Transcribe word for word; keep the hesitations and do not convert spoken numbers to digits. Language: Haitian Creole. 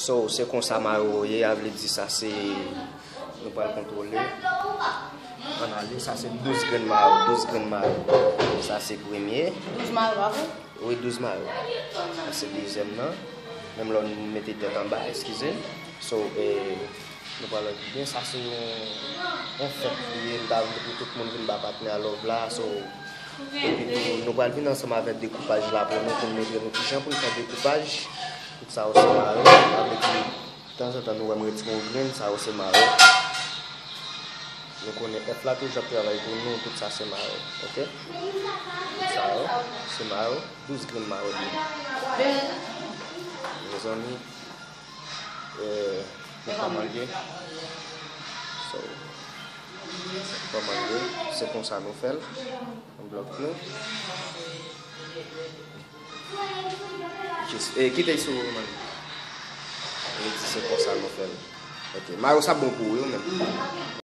So, se konsa mayo ye, a vle di sa se, nou pral kontwole. Ann ale, sa se douz grenn mayo, douz grenn mayo. Sa se premye. Douz mayo, pa vre? Wi, douz mayo. Sa se dezyèm nan. Menm lè nou mete tèt anba, eskize. So, eh, nou pral wè pi byen. Sa se yon, yon fèt li ye. M ta vle pou tout moun vin ba patnè a love la. So, epi tou, nou pral vin ansanm avèk dekoupaj la pou nou, pou n montre nou kijan pou n fè dekoupaj. Tout sa yo se mayo. Avèk li, tanzantan nou wè m retire yon grenn, sa yo se mayo. Nou konnen F la toujou ap travay pou nou, tout sa se mayo, oke? Tout sa yo se mayo, douz grenn mayo li ye. Mezanmi, eh, nou pran mange. So, nou pran mange, se konsa nou fè l. Yon blòk nou. Jis, eh, kite sou ou, man. Li di se konsa nou fè l. Ok, mayo sa bon pou ou, wi, ou menm.